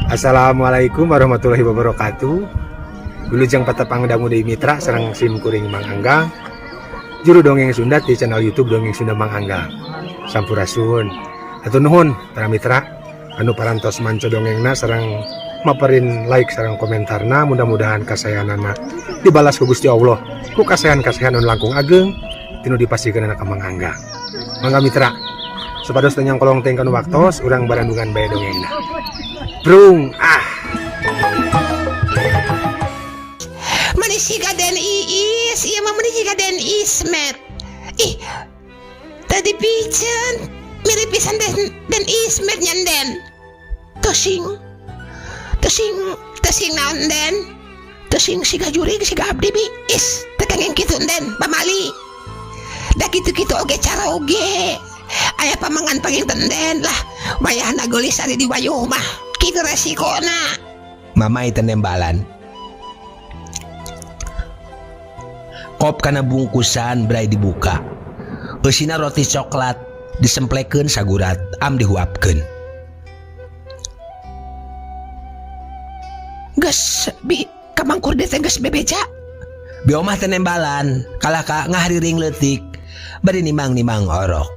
Assalamualaikum warahmatullahi wabarakatuh. Wilujeng patepang dangu deui mitra sareng sim kuring Mang Anggang. Juru dongeng Sunda di channel YouTube Dongeng Sunda Mang Anggang. Sampurasun. Hatur nuhun para mitra anu parantos manco dongengna sareng maperin like sareng komentarna, mudah-mudahan kasayanana dibalas ku Gusti Allah ku kasayan-kasayan anu langkung ageng tinu dipasihkeun ka Mang Anggang. Mangga mitra, supados teu nyangkolong teuing kana waktos, urang barandungan bae dongengna. Brung ah. Mani siga Den Iis, ieu mah mani siga Den Ismet. Ih, tadi piceun mirip pisan Den Ismet nya Den. Tosing, tosing, tosing naon Den? Tosing siga jurig siga abdi bi. Is, teu kenging kitu Den, pamali. Da kitu-kitu oge cara oge. Aya pamangan panginten Den lah. Wayahna geulis ari di wayuh mah. Kitu resikona. Mamai tenembalan. Kop kana bungkusan bray dibuka. Eusina roti coklat disemplekeun sagurat am dihuapkeun. Geus bi kamangkur teh geus bebeja. Biomah tenembalan kalah ka ngahariring leutik bari nimang-nimang orok.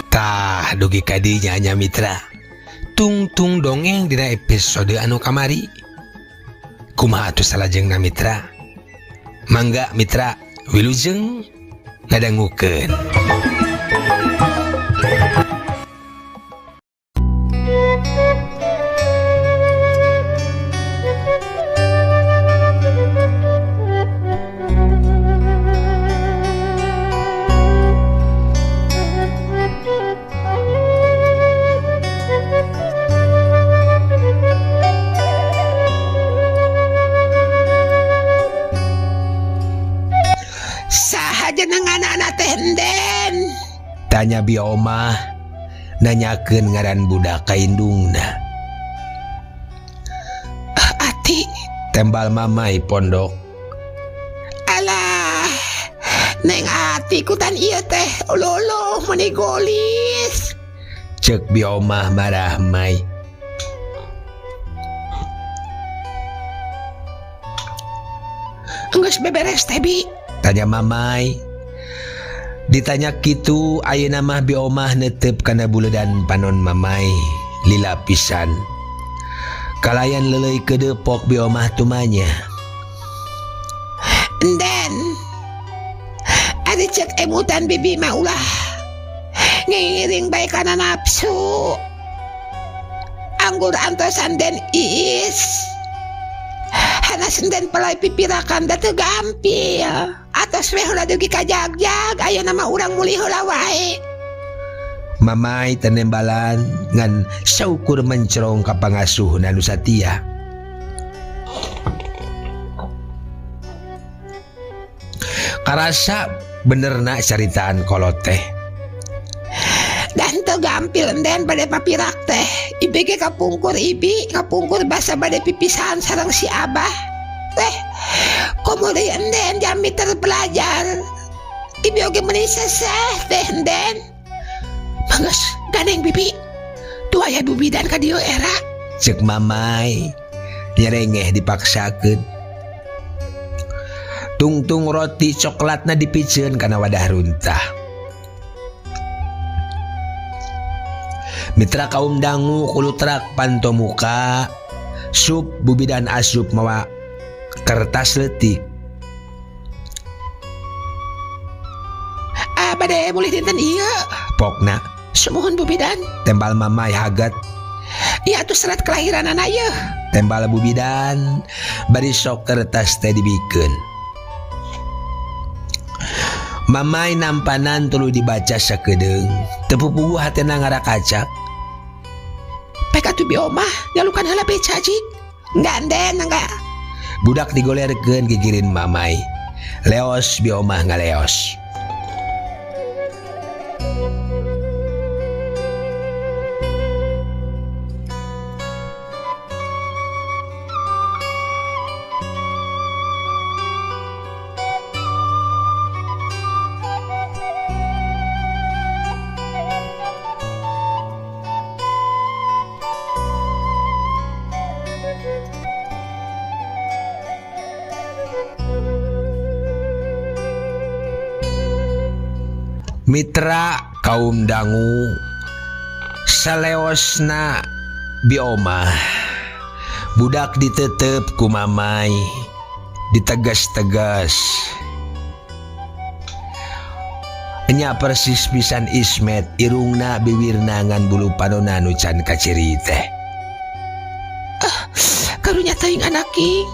Tah dugi kadinya nya mitra. Tungtung dongeng dina episode anu kamari. Kumaha atuh salajengna mitra? Mangga mitra wilujeng ngadangukeun. Tanya biomah nanyakeun ngaran budak ka indungna. Ati tembal mamai pondok. Alah, neng ati kutan ieu teh loloh meni golis. Cek biomah marah mai. Geus beberes teh bi? Tanya mamai. Ditanya kitu ayeuna mah biomah netep kana buledan panon mamai lila pisan. Kalayan leuleui kedepok biomah tumanya. Enden, ari cek emutan bibi mah ulah ngiring bae kana nafsu. Anggur antosan Den Iis. Hanas den pelai pipirakan da teu gampil. Atos we heula dugi ka jagjag ayeuna mah urang mulih heula wae. Mamai tenembalan ngan saukur mencerong ka pangasuhna nu satia. Karasa benerna caritaan kolot teh. Dan teu gampil den bade papirak teh. Ibi ge kapungkur ibi, kapungkur basa bade pipisahan sareng si Abah. Teh, komo deui enden jami terpelajar. Ibi oge meuni seseh teh enden. Manggeus gandeng bibi. Tuh aya bubidan ka dieu era. Cek mamai nyerengeh dipaksakeun. Tungtung roti coklatna dipiceun kana wadah runtah. Mitra kaum dangu kulutrak panto muka sup bubidan asup mawa kertas leutik. Bade mulih dinten ieu. Pokna. Sumuhun bubidan. Tembal mamai haget. Ieu atuh serat kelahiranana yeuh. Tembal Bu Bidan bari sok kertas teh dibikeun. Mamai nampanan tuluy dibaca sakedeung. Teu pupuguh hatena ngarakacak. Pek atuh bi omah nyalukan heula beca jig. Ganden enggak. Budak digolerkeun gigirin Mamai. Leos bi omah ngaleos. Mitra kaum dangu saleosna bi omah budak ditetep ku mamai ditegas-tegas nya persis pisan Ismet irungna biwirna ngan bulu panona nu can kaciri teh. Karunya teuing anak king.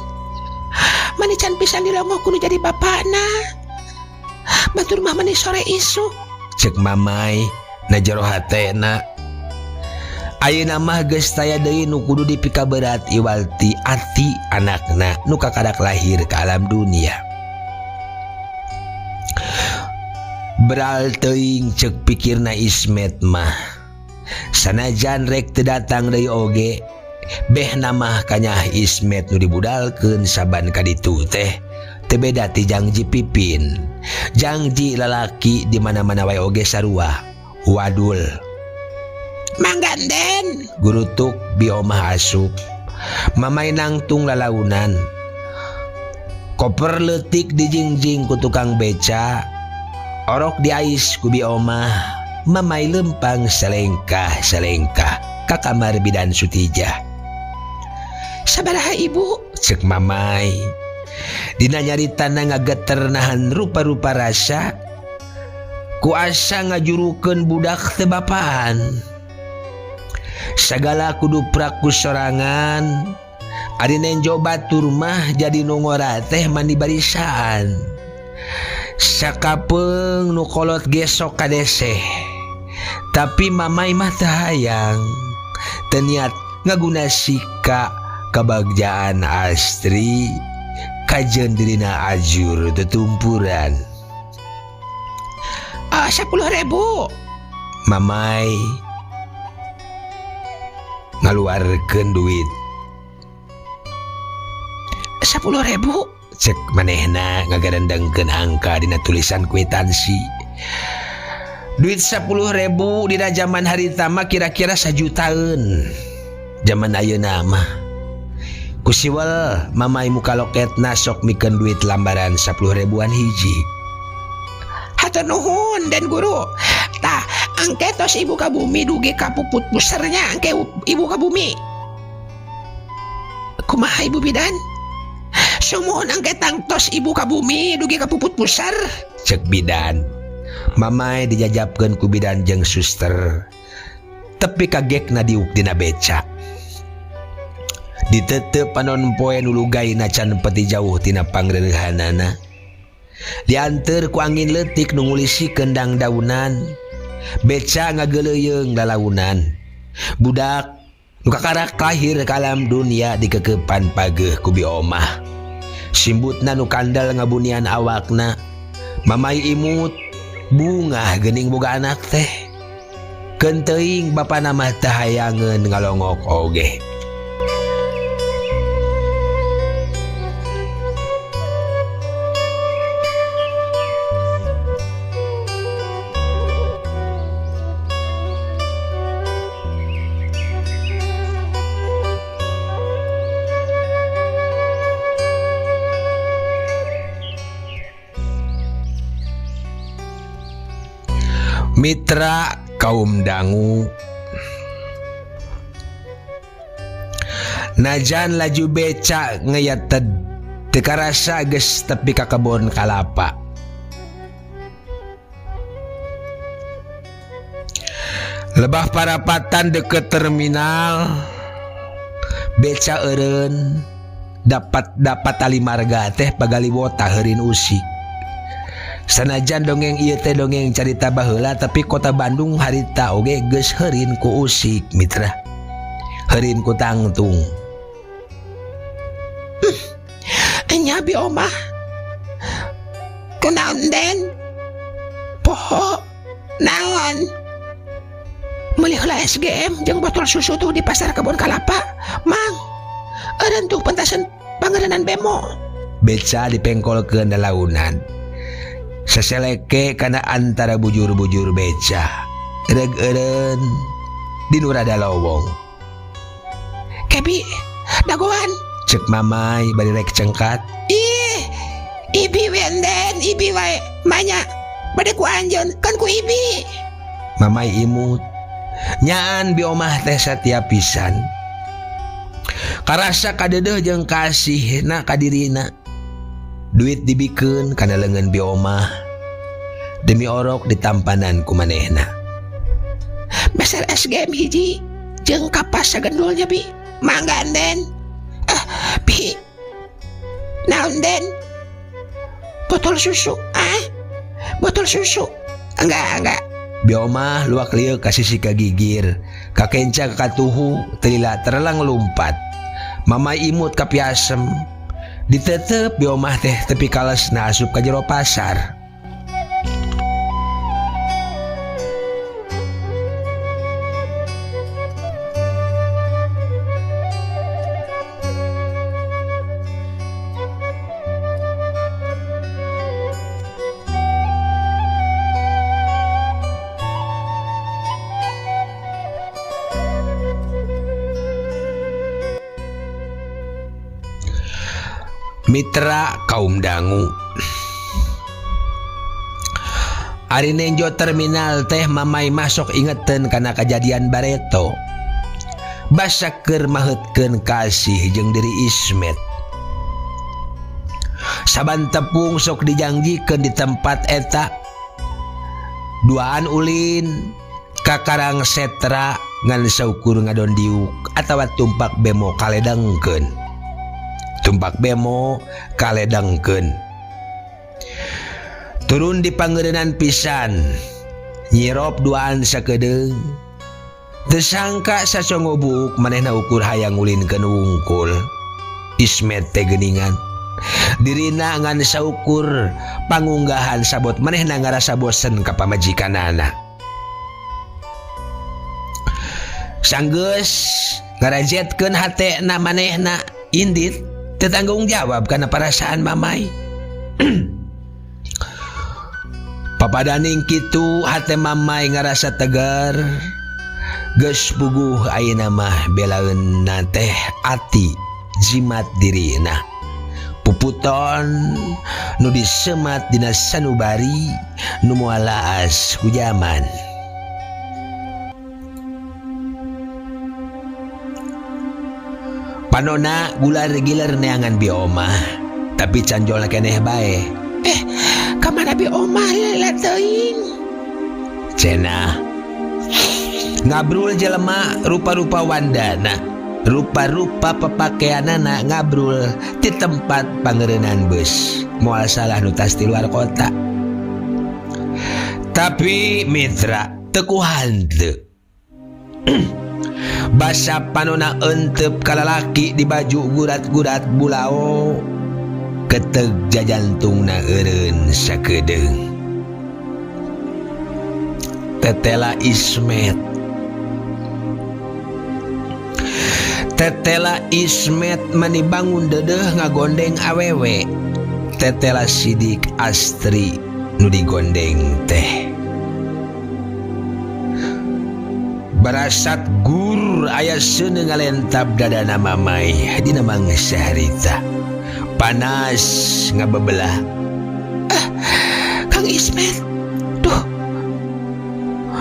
Mani can pisan dilongo kudu jadi bapakna. Batur mah mani sore isuk. Cek mamai na jero hatena. Ayeuna mah geus taya deui nu kudu dipikaberat iwal ti ati anakna nu kakarak lahir ka alam dunia. Beral teuing cek pikirna Ismet mah. Sanajan rek teu datang deui oge, behna mah kanyah Ismet nu dibudalkeun saban ka ditu teh. Teu beda ti jangji Pipin. Jangji lalaki di mana-mana wae oge sarua. Wadul. Mangganden. Gurutuk bi omah asup. Mamai nangtung lalaunan. Koper leutik dijingjing ku tukang beca. Orok diais ku bi omah. Mamai lempang selengkah-selengkah ka kamar bidan Sutijah. Sabaraha ibu? Cek mamai. Dina nyaritana ngageter nahan rupa-rupa rasa. Ku asa ngajurukeun budak teu bapaan. Sagala kudu praku sorangan. Ari nenjo batur mah jadi nu ngora teh mandi barisaan. Sakapeung nu kolot gesok kadeseh. Tapi mamai mah teu hayang. Teu niat ngaguna sika kabagjaan Astri. Kajeun dirina ajur tetumpuran. 10.000. Mamai ngaluarkeun duit. 10.000. Cek manehna ngagarendengkeun angka dina tulisan kwitansi. Duit 10.000 dina zaman harita mah kira-kira sajutaan. Zaman ayeuna mah. Ku siwel mamai muka loketna sok mikeun duit lambaran 10.000-an hiji. Hatur nuhun den guru. Tah, angke tos ibu ka bumi dugi ka puput pusernya angke ibu ka bumi. Kumaha ibu bidan? Sumuhun angke tangtos ibu ka bumi dugi ka puput puser. Cek bidan. Mamai dijajabkeun ku bidan jeung suster. Tepi kagekna diuk dina beca. Ditetep panon poe nu lugaina can peti jauh tina pangreurehanana. Dianteur ku angin leutik nu ngulisi kendang daunan. Beca ngageuleuyeung lalaunan. Budak nu kakarak lahir ka alam dunia dikekepan pageuh ku bi omah. Simbutna nu kandel ngabunian awakna. Mamai imut bungah geuning boga anak teh. Keun teuing bapana mah teu hayangeun ngalongok oge. Mitra kaum dangu najan laju beca ngeyated teu karasa geus tepi ka kebon kalapa. Lebah parapatan deket terminal beca eureun dapat dapat tali marga teh pagaliwota heurin usik. Sanajan dongeng ieu teh dongeng carita baheula, tapi kota Bandung harita oge geus heurin ku usik, mitra. Heurin ku tangtung. Enya bi omah. Kunaon, Den? Poho. Naon? Meuli heula SGM jeung botol susu tuh di pasar Kebon Kalapa. Mang. Eureun tuh pentasan pangerenan bemo. Beca dipengkolkeun lalaunan. Seseleke kana antara bujur-bujur beca. Reug eureun di nu rada lowong. Kebi, dagoan. Cek Mamai bari rek cengkat. Ih, ibi wenden, ibi wae. Manya, bade ku anjeun, kan ku ibi. Mamai imut. Nyaan bi omah teh satia pisan. Karasa kadeudeung jeung kasihna ka dirina. Duit dibikeun kana leungeun bi omah. Demi orok ditampanan ku manehna. Meser SGM hiji jeung kapas sagendulnya bi. Mangga, Den. Ah, bi. Naon, Den? Botol susu, ah? Botol susu. Enggak, enggak. Bi omah luak lieuk ka sisi kagigir. Kakenca katuhu teu terelang lumpat. Mamai imut kapiasem. Ditetep bi omah teh tepi kalesna asup ka jero pasar. Mitra kaum dangu, Ari nenjo terminal teh Mamai masuk ingetan karena kejadian bareto. Basa keur maheutkeun kasih jeung diri Ismet. Saban tepung sok dijangjikeun di tempat eta. Duaan ulin ka Karang Setra ngan saukur ngadon diuk atawa tumpak bemo kaledangkeun. Tumpak bemo kaledangkeun. Turun di pangeureunan pisan. Nyirop duaan sakedeung. Teu sangka sacongo buuk manehna ukur hayang ngulinkeun wungkul. Ismet teh geuningan. Dirina ngan saukur pangunggahan sabot manehna ngarasa bosen ka pamajikanana. Sanggeus ngarajetkeun hatena manehna indit teu tanggung jawab kana perasaan Mamai. Papadaning kitu hate Mamai ngarasa tegar. Geus puguh ayeuna mah belaeunna teh ati jimat dirina. Puputon nu disemat dina sanubari nu moal laas ku jaman. Panona gular giler neangan bi omah, tapi canjol keneh bae. Kamana bi omah lila teuing? Cenah. Ngabrul jelema rupa-rupa wandana, rupa-rupa pepakeanana ngabrul di tempat pangeureunan bus. Moal salah nu tas di luar kota. Tapi mitra teu ku hanteu. Basa panona entep kalalaki di baju gurat-gurat bulao. Keteg jajantungna eureun sakedeung. Tetela Ismet. Tetela Ismet mani bangun dedeh ngagondeng awewe. Tetela Sidik Astri nu digondeng teh. Barasat gur aya seuneu ngalentab dadana Mamai dina mangsa harita. Panas ngabebelah. Kang Ismet, duh,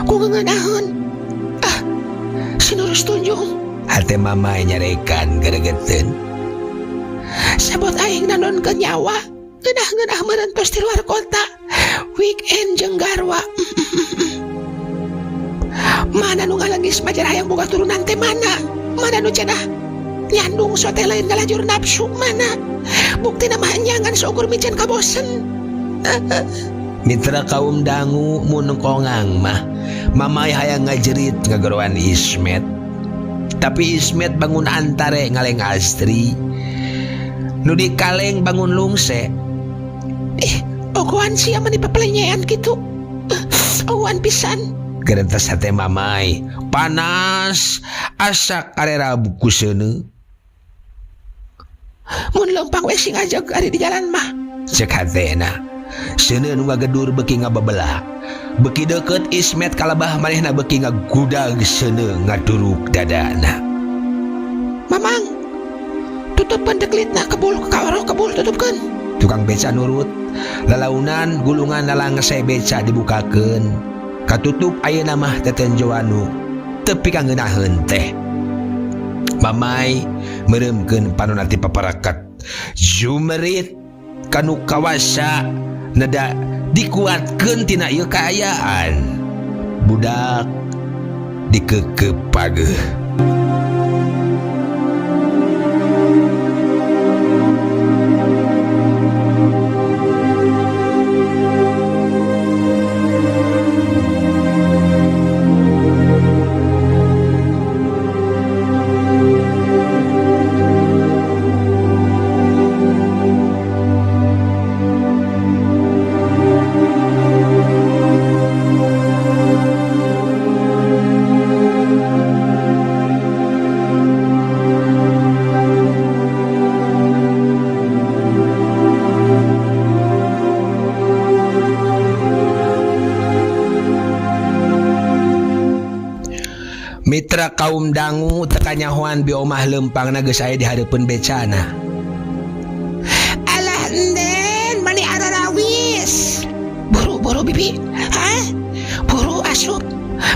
ku ngeunaheun. Ah, sinurus tunjung. Hate Mamai nyarekan geregeteun. Sabot aing nanonkeun nyawa, ngeunah-ngeunah meureun tos di luar kota. Weekend jeung garwa. Mana nu ngalengis majar hayang boga turunan teh mana? Mana nu cenah nyandung so teh lain ngalajur nafsu mana? Buktina mah nyangan seukur miceun kabosen. Mitra kaum dangu mun kongang mah Mamai hayang ngajerit ngageroan Ismet. Tapi Ismet bangun antare ngaleng Astri. Nu dikaleng bangun lungse. Ih, ogoan sia meni pepelenyean kitu. Ogoan pisan. Gerentes hate Mamai panas asa karera buku seuneu. Mun leumpang we sing ajeg ari di jalan mah. Cek hatena. Seuneu nu ngagedur beuki ngabebelah. Beuki deukeut Ismet kalebah manehna beuki ngagudag seuneu ngaduruk dadana. Mamang, tutupkeun deklitna kebul ka oroh kebul tutupkeun. Tukang beca nurut. Lalaunan gulungan lalangse beca dibukakeun. Katutup ayeuna mah tetenjoanu tepi ka ngeunaheun teh. Mamai meureumkeun panonna ti paparakat. Jumerit kanu kawasa neda dikuatkeun tina ieu kaayaan. Budak dikeukeup pageuh. Mitra kaum dangu tekanyahoan bi omah lempangna geus aya di hareupeun becana. Alah enden mani ararawis. Buru-buru bibi, hah? Buru asup,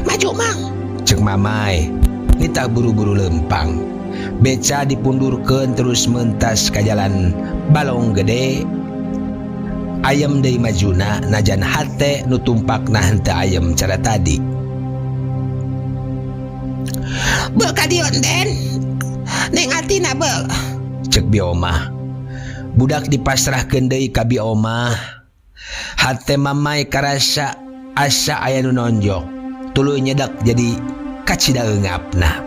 maju mang. Cek mamai, nita buru-buru lempang. Beca dipundurkeun terus mentas ka jalan Balong Gede. Ayam deui majuna najan hate nu tumpakna henteu ayam cara tadi. Be ka dieu enden. Neng atina be. Cek bi omah. Budak dipasrahkeun deui ka bi omah. Hate mamai karasa asa aya nu nonjok. Tuluy nyedak jadi kacida eungapna.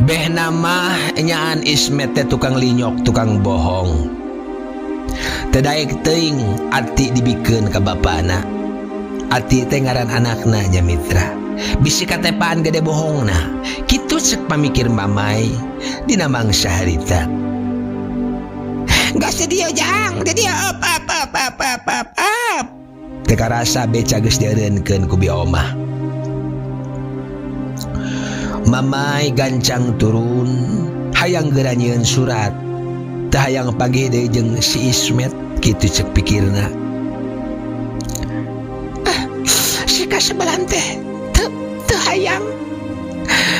Beh nama enyaan Ismet teh tukang linyok, tukang bohong. Teu daek teuing ati dibikeun ka bapana. Ati teh ngaran anakna nya mitra. Bisi katepaan gede bohongna. Kitu cek pamikir mamai dina mangsa harita. Gas di dieu jang, di dieu up up up up up up up. Teu karasa beca geus dieureunkeun ku bi omah. Mamai gancang turun, hayang geura nyieun surat. Teu hayang pagih deui jeung si Ismet, kitu cek pikirna. Ah, si kasebelan teh teu hayang.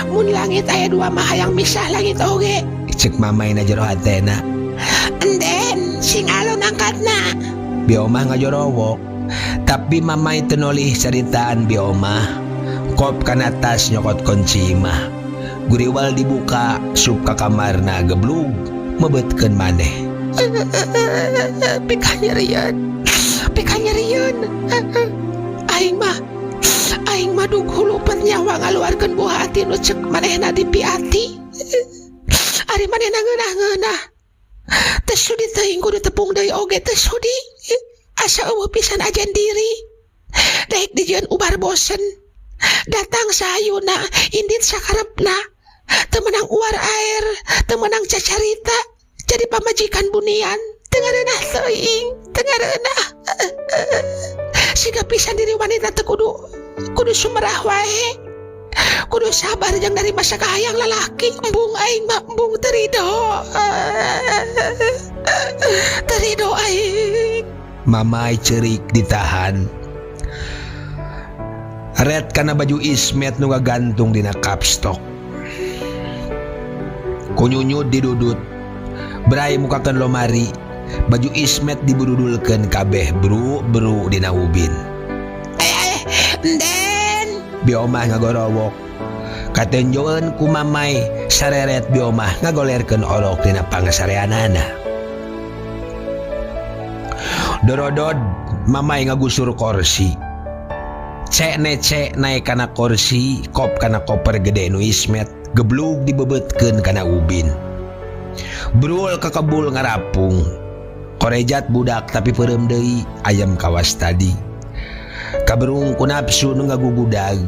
Mun langit aya dua mah hayang misah langit oge. Cek mamai na jero hatena. Enden sing alon angkatna. Bi omah ngajorowok, tapi mamai teu nolih caritaan bi omah. Kop kana tas nyokot kunci imah. Guriwal dibuka, sup ka kamarna geblug, mebetkeun maneh. Pika nyerieun. Pika nyerieun. Aing mah, aing mah dug hulupan nyawa ngaluarkeun buah hati nu cek manehna dipiati. Ari manehna ngeunah-ngeunah. Teu sudi teuing kudu tepung deui oge teu sudi. Asa eueuh pisan ajen diri. Daek dijieun ubar bosen. Datang sayuna, indit sakarepna. Teu meunang uar air, teu meunang cacarita. Jadi pamajikan bunian. Teu ngareunah teuing, teu ngareunah. Siga pisan diri wanita teu kudu sumerah wae. Kudu sabar jeung dari masa kahayang lalaki. Embung aing mah embung teu rido. Teu rido aing. Mamai ceurik ditahan. Red kana baju Ismet nu ngagantung dina kapstok. Kunyunyut didudut. Bray mukakeun lomari. Baju Ismet diburudulkeun kabeh bru-bru dina ubin. Enden. Bi Omah ngagorowok. Katenjoeun ku Mamai sareret Bi Omah ngagolerkeun orok dina pangsareanana. Dorodod Mamai ngagusur korsi. Cek necek naek kana korsi, kop kana koper gede nu Ismet, geblug dibebetkeun kana ubin. Brul kakebul ngarapung. Korejat budak tapi peureum deui ayam kawas tadi. Kaberung ku nafsu nu ngagugudag.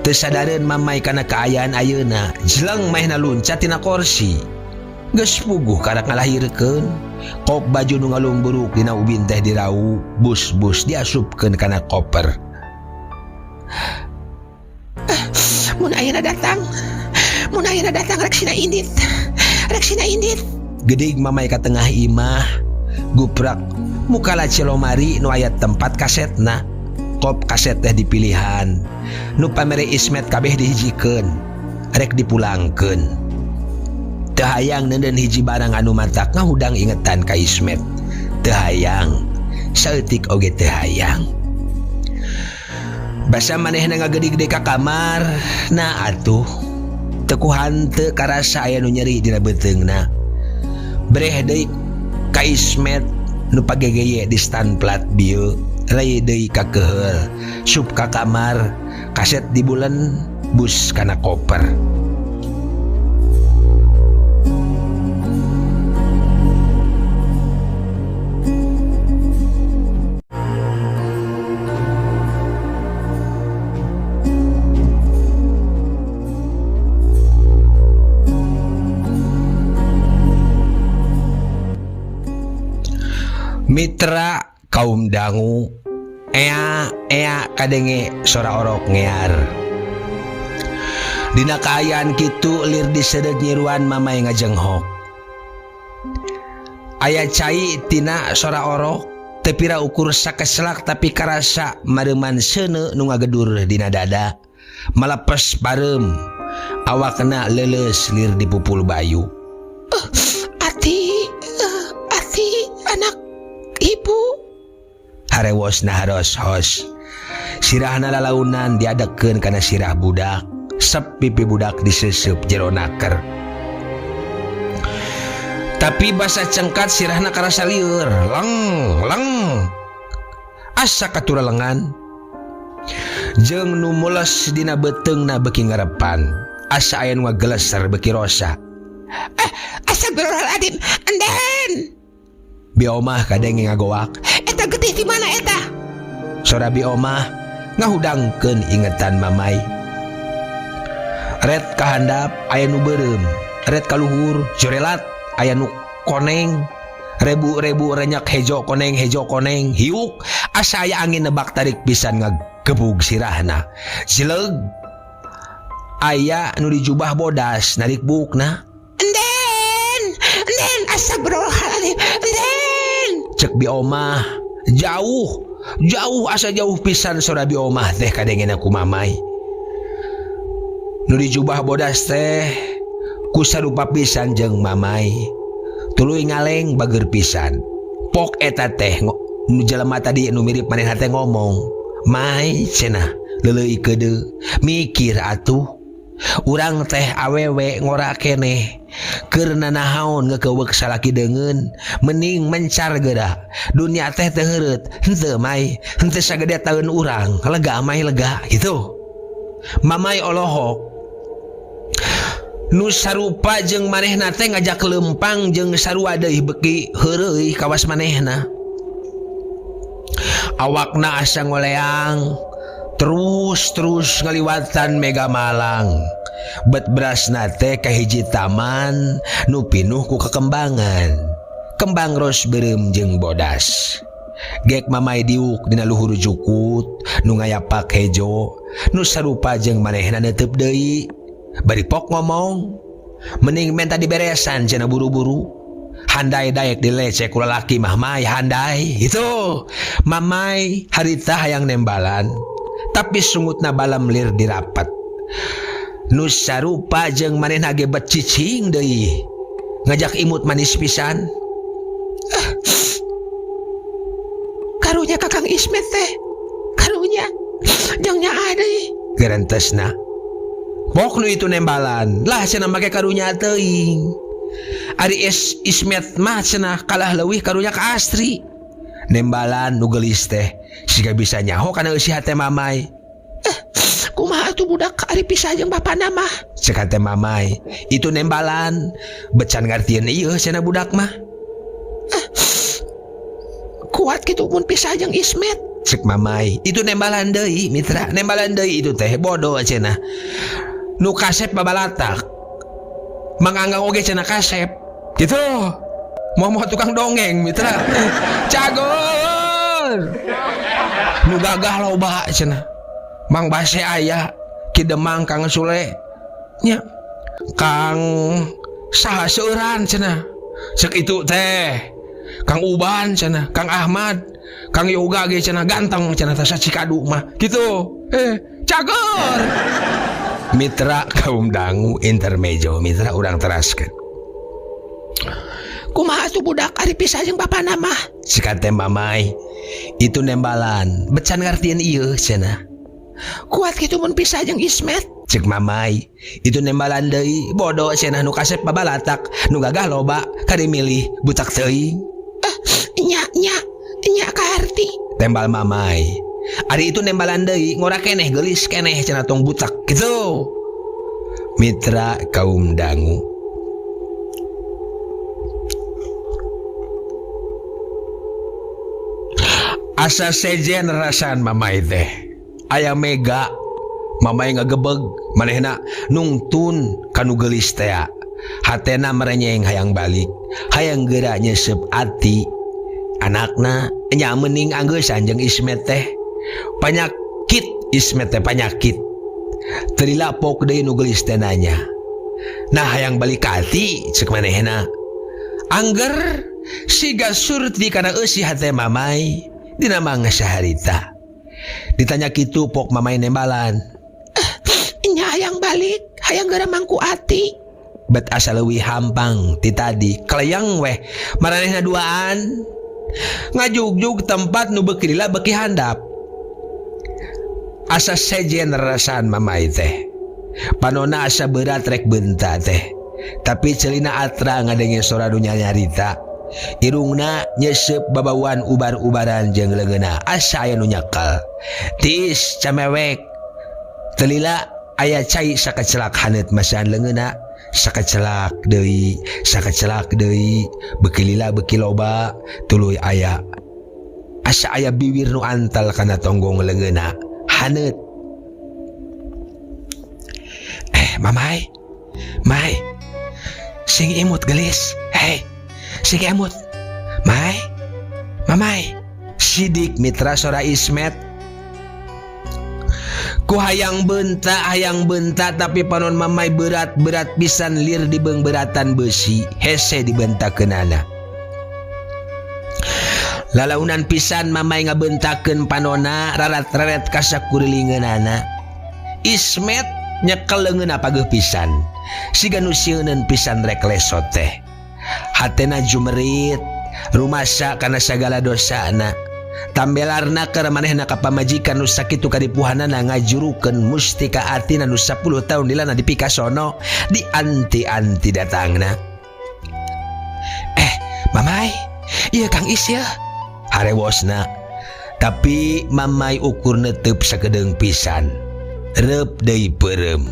Teu sadareun Mamai kana kaayaan ayeuna, jeleng manehna luncat tina korsi. Geus puguh karak ngalahirkeun. Kop baju nu ngalumburuk dina ubin teh dirau, bus-bus diasupkeun kana koper. Mun ayeuna datang, mun ayeuna datang rek sina indit. Rek sina indit. Gedig Mamai ka tengah imah, guprak muka laci lomari nu aya tempat kasetna. Kop kaset teh dipilihan. Nu pamere Ismet kabeh dihijikeun, rek dipulangkeun. Teu hayang neundeun hiji barang anu matak ngahudang ingetan ka Ismet. Teu hayang, saeutik oge teu hayang. Basa manehna ngagedig deui ka kamar, nah atuh teu ku hanteu karasa aya nu nyeri dina beuteungna. Breh deui ka Ismet nu pagegeye di stanplat bieu, rei deui ka keheul, sup ka kamar, kaset dibulen, bus kana koper. Mitra kaum dangu ea ea kadenge sora orok ngear. Dina kaayaan kitu lir disedeut nyiruan Mamai ngajenghok. Aya cai tina sora orok teu pira ukur sakeslak tapi karasa mareuman seuneu nu ngagedur dina dada. Malepes pareum awakna leuleus lir dipupul bayu. Ati, ati anak ibu. Harewosna haros-hos. Sirahna lalaunan diadekeun kana sirah budak. Sep pipi budak diseseup jero naker. Tapi basa cengkat sirahna karasa lieur, leng leng. Asa katuralengan. Jeung nu mules dina beuteungna beuki ngarepan. Asa aya nu ngageleser beuki rosa. Astagfirullahaladzim, enden. Bi Omah kadenge ngagoak. Eta getih di mana eta? Sora Bi Omah ngahudangkeun ingetan Mamai. Ret kahandap aya nu beureum, ret kaluhur jorelat aya nu koneng, rebu-rebu renyak hejo koneng hiuk asa aya angin nebak tarik pisan ngagebug sirahna. Jileug aya nu dijubah bodas narik buukna. Enden, enden, astagfirullahaladzim, enden. Cek Bi Omah, jauh, jauh asa jauh pisan sora Bi Omah teh kadengena ku Mamai. Nu dijubah bodas teh ku sarupa pisan jeung Mamai. Tuluy ngaleng bager pisan. Pok eta teh nu jelema tadi nu mirip manehna teh ngomong, "Mai cenah leuleui keudeuh, mikir atuh. Urang teh awewe ngora keneh. Keur nanahaon ngekeuweuk salaki deungeun, mending mencar geura. Dunia teh teu heureut, henteu mai, henteu sagede taeun urang, lega mai lega gitu." Mamai olohok. Nu sarupa jeung manehna teh ngajak lempang jeung sarua deui beuki heureuy kawas manehna. Awakna asa ngoleang terus-terus ngaliwatan Mega Malang. Bet berasna teh ka hiji taman nu pinuh ku kekembangan. Kembang ros beureum jeung bodas. Gek Mamai diuk dina luhur jukut nu ngayapak hejo nu sarupa jeung manehna neuteub deui. Bari pok ngomong, mending menta diberesan cenah buru-buru. Handai daek dilecek ku lalaki mah mai handai gitu. Mamai harita hayang nembalan, tapi sungutna balam lir dirapat. Nu sarupa jeung manehna ge bet cicing deui. Ngajak imut manis pisan. Karunya Kakang Ismet teh. Karunya jeung nyaah deui. Gerentesna pok nu itu nembalan lah cenah make karunya teuing. Ari Ismet mah cenah kalah leuwih karunya ka Astri. Nembalan nu geulis teh siga bisa nyaho kana eusi hate Mamai. Kumaha atuh budak ari pisah jeung bapana mah? Cek hate Mamai. Itu nembalan becan ngartieun ieu cenah budak mah. Kuat kitu mun pisah jeung Ismet. Cek Mamai. Itu nembalan deui mitra, nembalan deui itu teh bodoh cenah. Nu kasep babalatak. Mang Anggang oge cenah kasep. Gitu. Moh-moh tukang dongeng mitra. Cagor. Nu gagah loba cenah. Mang Base aya, Ki Demang Kang Sule nya. Kang saha seueuran cenah. Cek itu teh. Kang Uban cenah, Kang Ahmad, Kang Yoga ge cenah ganteng cenah teh Cikadu mah. Gitu. Cagor. Mitra kaum dangu intermejo mitra urang teraskeun. Kumaha atuh budak ari pisah jeung bapana mah? Cek teh Mamai. Itu nembalan becan ngartieun ieu cenah. Kuat kitu mun pisah jeung Ismet? Cek Mamai. Itu nembalan deui bodoh cenah nu kasep babalatak nu gagah loba kade milih butak teuing. Nya nya nya kaharti. Tembal Mamai. Ari itu nembalan deui ngora keneh geulis keneh cenah tong butak gitu. Mitra kaum dangu. Asa sejen rasaan Mamai teh. Aya mega Mamai ngagebeg manehna nungtun kanu geulis teh. Hatena merenyeng hayang balik, hayang geura nyesep ati. Anakna nya meuning anggeusan jeung Ismet teh. Panyakit Ismet teh panyakit. Teu dilapok deui nu geulis teh nanya. Nah hayang balik ka ati ceuk manehna. Angger siga surti kana eusi hate Mamai dina mangga saharita. Ditanya kitu pok Mamai nembalan. Nya hayang balik, hayang geura mangku ati. Bet asa leuwih hampang ti tadi keleyang weh maranehna duaan. Ngajugjug tempat nu beuki lila beuki handap. Asa sejen rasaan Mamai teh. Panona asa berat rek beunta teh. Tapi celina atra ngadenge sora nu nyarita. Irungna nyesep babauan ubar-ubaran jeung leungeunna asa aya nu nyekel. Tiis camewek. Telila aya cai sakacelak haneut masahan leungeunna. Sakacelak deui, sakacelak deui, beuki lila beuki loba, tuluy aya. Asa aya biwir nu antal kana tonggong leungeunna haneut. Mamai, Mai, sing imut gelis. Hei, sing imut. Mai, Mamai. Sidik mitra sora Ismet. Ku hayang bentak tapi panon Mamai berat-berat pisan lir di beungberatan besi hese dibentakeunana. Lalaunan pisan Mamai ngabentakeun panona rarat-raret ka sakurilingeunana. Ismet nyekel leungeunna pageuh pisan. Siga nu sieuneun pisan rek lesot teh. Hatena jumerit, rumasa kana sagala dosana. Tambelarna keur manehna ka pamajikan nu sakitu kadipuhanana ngajurukeun mustika atina nu 10 tahun dilana dipikasono di anti-anti datangna. Mamai, ieu Kang Is yeuh. Harewosna. Tapi Mamai ukur netep sakedeung pisan. Reup deui peureum.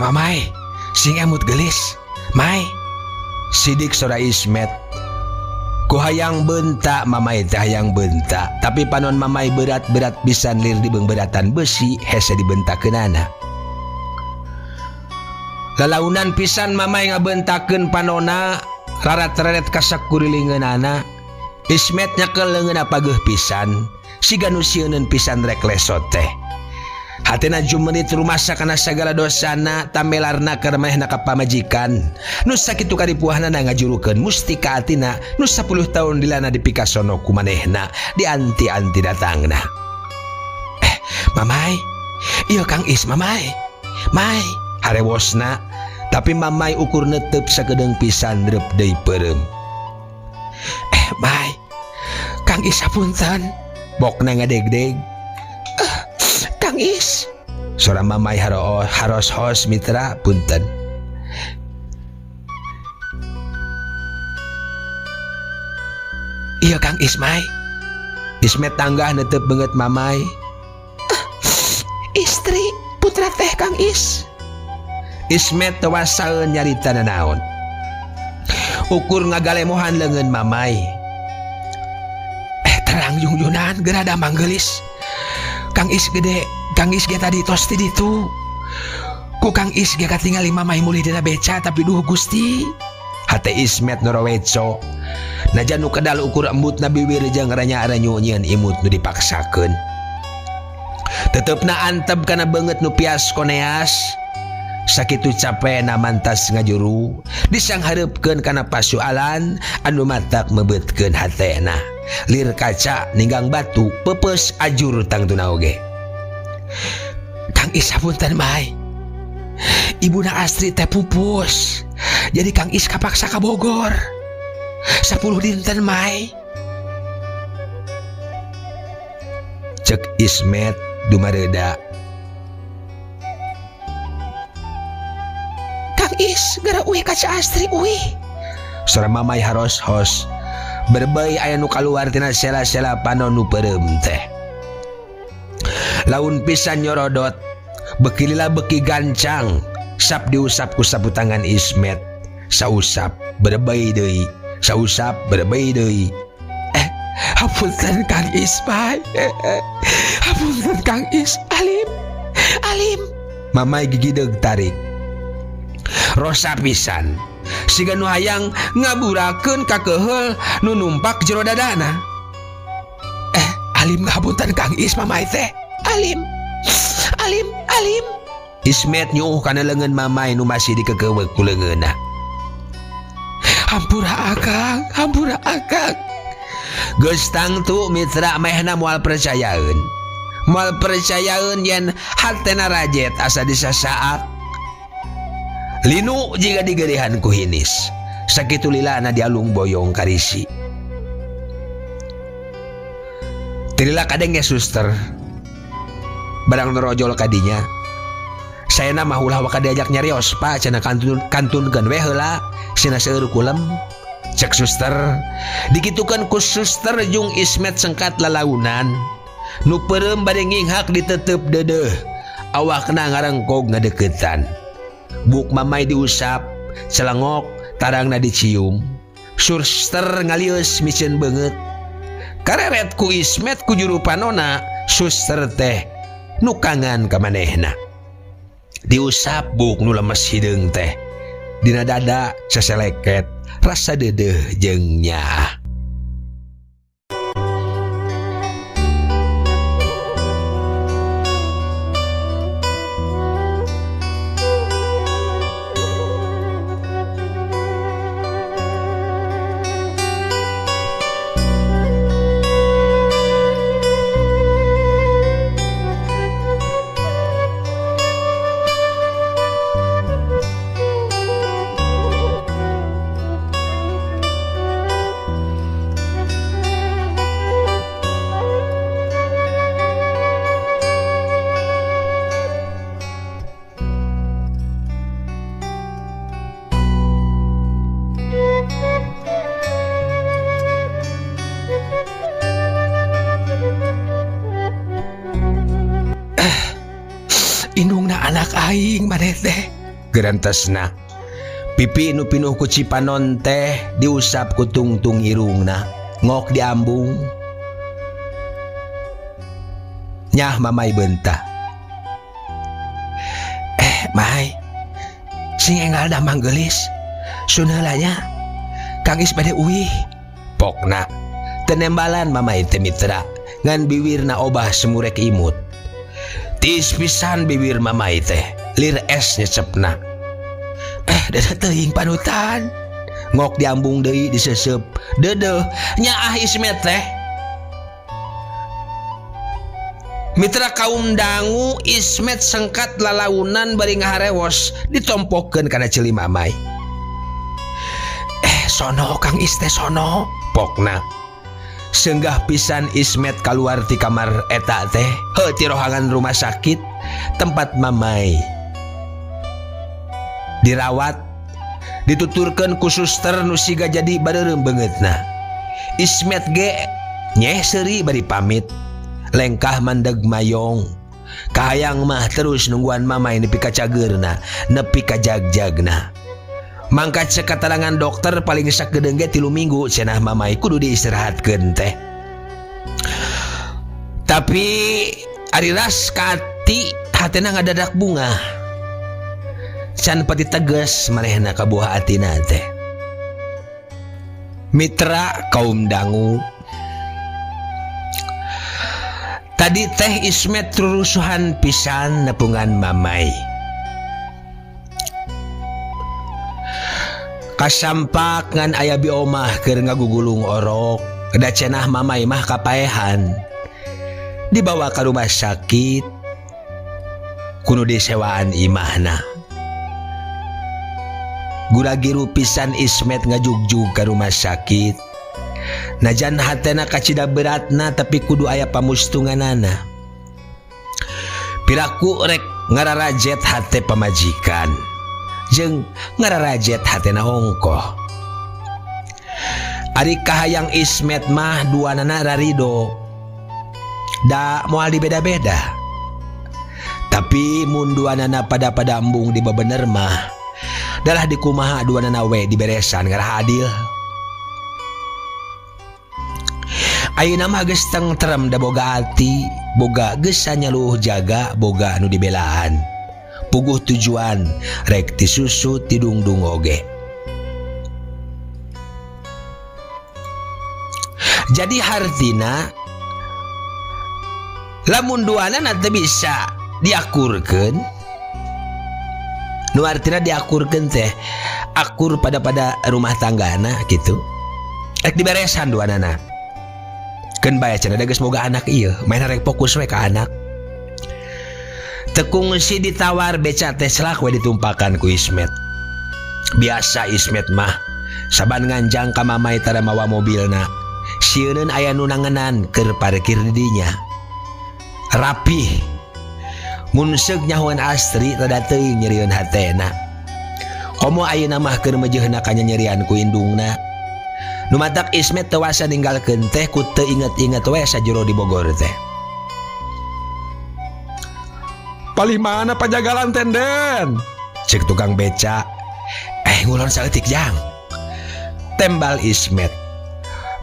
Mamai, sing emut gelis. Mai. Sidik sora Ismet. Ku hayang bentak Mamai teh hayang bentak, tapi panon Mamai berat-berat pisan lir dibeungbeuratan besi hese dibentakeunana. Lalaunan pisan Mamai ngabentakeun panona, rarat-reret ka sakurilingeunana. Ismet nyekel leungeunna pageuh pisan, siga nu sieuneun pisan rek lesot teh. Hatena jumenit rumasa kana sagala dosana, tamelarna keur manehna ka pamajikan. Nu sakitu karipuahna ngajurukeun mustika atina nu 10 tahun dilana dipikasono ku manehna, dianti-anti datangna. Mamai, ieu Kang Is Mamai. Mai, harewosna, tapi Mamai ukur netep sakedeung pisan reup deui peureum. Mai, Kang Is hapunten, bokna ngadegdeg. Kang Is, sora Mamai haros-hos mitra punten. Iya Kang Is Mai. Ismet tanggah netep banget Mamai. Istri putra teh Kang Is. Ismet tewasaeun nyarita nanaon. Ukur ngagalemohan leungeun Mamai. Terang jungjunan geura damang geulis. Kang Is gede, Kang Is ge tadi tos ti ditu. Ku Kang Is ge katingali Mamai mulih dina beca tapi duh Gusti. Hate Ismet noroweco. Najan nu kedal ukur embutna biwir jeung ranya-ranyu nyieun imut nu dipaksakeun. Tetepna antep kana beungeut nu pias koneas. Sakitu capena mantas ngajuru, disanghareupkeun kana pasualan anu matak mebeutkeun hatena. Lir kaca ninggang batu peupeus ajur tangtuna oge. Kang Is hapunten Mai. Ibuna Astri teh pupus. Jadi Kang Is kapaksa ka Bogor. 10 dinten Mai. Cek Ismet dumareuda. Kang Is geura uih ka Ca Astri uih. Sora Mamai haros-hos. Berbei aya nu kaluar tina sela-sela panon nu peureum teh. Laun pisan nyorodot, beki lila beki gancang, sap diusap ku sapu tangan Ismet. Sausap berbei deui, sausap berbei deui. Hapunten Kang Is, Mai. Hapunten Kang Is, alim. Alim. Mamai gigideg tarik. Rosa pisan. Siga nu hayang ngaburakeun ka keuheul nu numpak jero dadana. Alim ngapunten Kang Is Mamai teh. Alim. Alim, alim. Ismet nyuuh kana leungeun Mamai nu masih dikekeuweuk ku leungeunna. Hampura akang, hampura akang. Geus tangtu mitra mehna moal percayaeun. Moal percayaeun yen hatena rajet asa disasaat. Linu jiga digerihan ku hinis. Sakitu lilana dialung boyong karisi. Tilila kadenge suster. Barang nerojol kadinya. Sayana mah ulah waka diajak nyarios pak cenah kantunkeun we heula sina seueur kulem. Cek suster. Dikitukeun ku suster jeung Ismet sengkat lalaunan. Nu peureum bade nginghak ditetep deudeuh. Awakna ngarengkog ngadeukeutan. Buk Mamai diusap, celengok, tarangna dicium. Suster ngalieus miceun beungeut. Kareret ku Ismet ku juru panona, suster teh nukangan ka manehna. Diusap buk nu lemes hideung teh. Dina dada seseleket, rasa deudeuh jeung nyaah. Indungna anak aing maneh teh. Gerentesna. Pipi nu pinuh ku cipanon teh diusap ku tungtung irungna, ngok diambung. Nyah Mamai beunta. Mai. Sing enggal damang geulis. Sun heula nya. Kang Is bade uih. Pokna. Teu nembalan Mamai teh mitra, ngan biwirna obah semurek imut. Tiis pisan biwir Mamai teh, lir es nyecepna. Deudeuh teuing panutan. Ngok diambung deui diseseup. Deudeuh nyaah Ismet teh. Mitra kaum dangu Ismet sengkat lalaunan bari ngaharewos ditompokeun kana ceuli Mamai. Sono Kang Is teh sono pokna. Senggah pisan Ismet kaluar ti kamar eta teh, heuh ti rohangan rumah sakit tempat Mamai dirawat, dituturkeun ku suster nu siga jadi bareureum beungeutna. Ismet ge nyeh seuri bari pamit, lengkah mandeg mayong. Kahayang mah terus nungguan Mamai nepi ka cageurna, nepi ka jagjagna. Mangkat sekaterangan dokter paling sakedeung ge 3 minggu cenah Mamai kudu diistirahatkeun teh. Tapi ari ras ka ati hatena ngadadak bungah. Can pati tegas manehna kabuah atina teh. Mitra kaum dangu. Tadi teh Ismet rurusuhan pisan nepungan Mamai. Kasampak ngan aya bi omah keur ngagugulung orok, da cenah Mamai mah kapaehan. Dibawa ka rumah sakit kudu disewaan imahna. Guragiru pisan Ismet ngajugjug ka rumah sakit. Najan hatena kacida beratna tapi kudu aya pamustunganana. Piraku rek ngararajet hate pamajikan jeung ngararajet hatena ongkoh. Ari kahayang Ismet mah duanana rarido. Da moal dibeda-beda. Tapi mun duanana pada-pada embung di bebener mah dalah dikumaha duanana we diberesan ngarah adil. Ayeuna mah geus tengtrem da boga ati, boga geus sanyaluh jaga, boga nu dibelaan. Puguh tujuan rek ti susu ti dungdung oge. Jadi hartina lamun duanana teu bisa diakurkeun, nu artina diakurkeun teh akur pada-pada rumah tanggana gitu. Rek diberesan duanana. Keun bae cenah da geus boga anak ieu, mainna rek fokus we ka anak. Tekungsi ditawar beca teh selak we ditumpakan ku Ismet. Biasa Ismet mah saban nganjang ka Mamai tara mawa mobilna. Sieuneun aya nu nangenan keur parkir di dinya. Rapih. Mun seug nyahoan Astri rada teuing nyerieun hatena. Komo ayeuna mah keur meujeuhna ka nyanyerian ku indungna. Nu matak Ismet teu wasa ninggalkeun teh ku teu inget-inget we sajero di Bogor teh. Palih mana pajagalan tenden? Cek tukang beca. Ngulon saeutik jang. Tembal Ismet.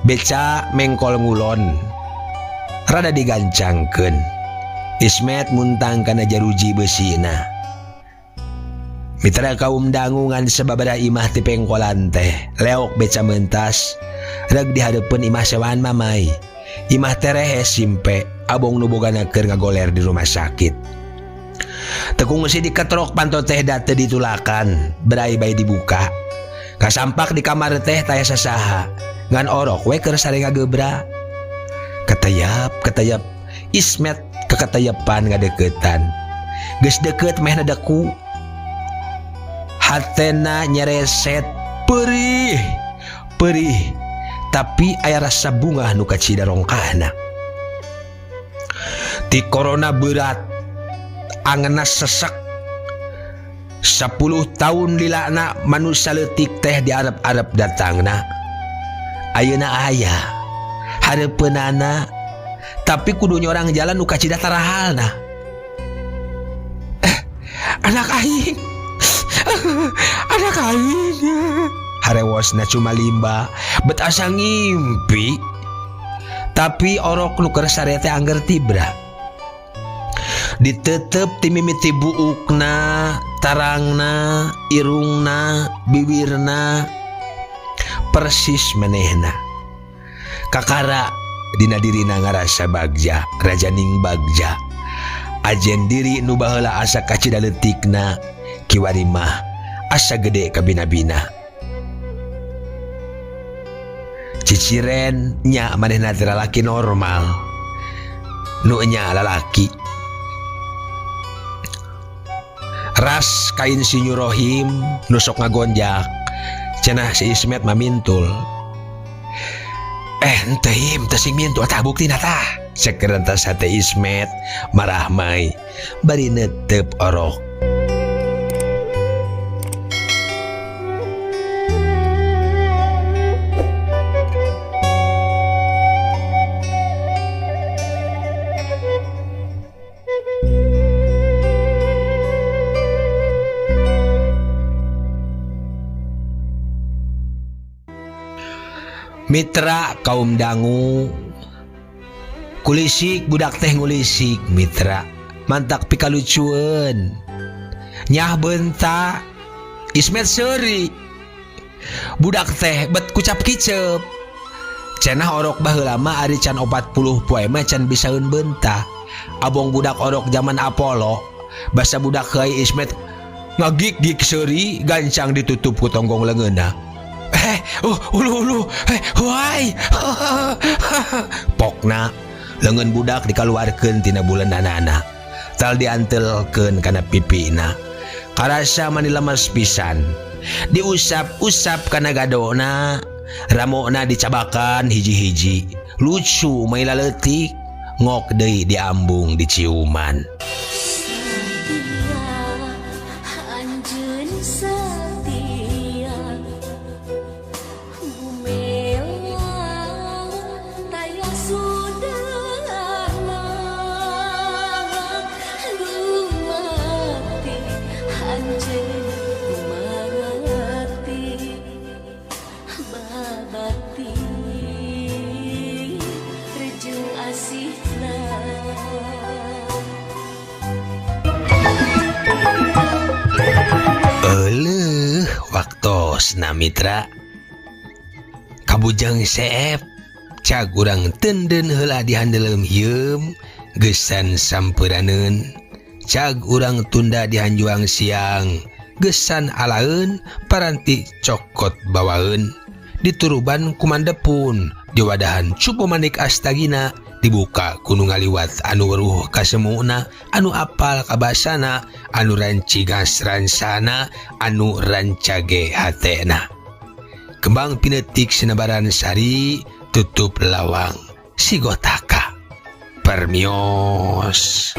Beca mengkol ngulon. Rada digancangkeun. Ismet muntang kana jaruji beusina. Mitra kaum dangungan sababaraha imah ti pengkolan teh. Leok beca mentas. Reg dihareupeun imah sewaan Mamai. Imah teh rehes simpe. Abong nu bogana keur ngagoler di rumah sakit. Tekung si diketrok panto teh da teu ditulakan, berai bae dibuka. Kasampak di kamar teh taya sasaha, ngan orok we keur sare ngagebra. Ketayap, ketayap, Ismet keketayepan ngadeukeutan. Geus deukeut mehna deku. Hatena nyereset perih, perih, tapi aya rasa bungah nu kacida rongkahna. Ti corona berat, angeuna sesek. 10 tahun lilana manusia leutik teh diarep-arep datangna. Ayeuna aya hareupeunana, tapi kudu nyorang jalan nu kacida tarahalna. Anak aing. Anak aing. Harewosna cuma limba bet asa ngimpi. Tapi orok nu keur sare teh angger tibra. Ditetep ti mimiti buukna, tarangna, irungna, bibirna persis manehna. Kakara dina dirina ngarasa bagja, rajaning bagja. Ajen diri nu baheula asa kacida leutikna, kiwari mah asa gede kabina-bina. Ciciren nya manehna teh lalaki normal. Nu nya lalaki. Ras kain sinyurohim nu sok ngagonjak. Cenah si Ismet mamintul. Henteu him, teu sing mintul tah buktina tah. Cek rentas hate Ismet marahmai bari netep orok. Mitra kaum dangu kulisik budak teh ngulisik mitra mantak pikalucueun nyah bentak Ismet seuri budak teh bet kucap kicep cenah orok baheula mah ari can 40 poe mah can bisaeun bentak abong budak orok zaman Apollo basa budak heui Ismet ngagik-gik seuri gancang ditutup ku tonggong leungeunna. Ulu-ulu, wai. Pokna leungeun budak dikaluarkeun tina buleunanana. Tal diantelkeun kana pipina. Karasa mani lemes pisan. Diusap-usap kana gadona, ramona dicabakan hiji-hiji. Lucu mai laleutik, ngok deui diambung diciuman. Waktosna mitra kabujang seep cag urang tenden heula dihandeleum hieum gesan sampuraneun cag urang tunda dihanjuang siang gesan alaeun paranti cokot bawaeun dituruban kumandepun diwadahan cupu manik astagina dibuka kuno ngaliwat anu weruh kasemuna anu apal kabasana anu rancigas ransana anu rancage hatena kembang pinetik sinabaran sari tutup lawang sigotaka permios.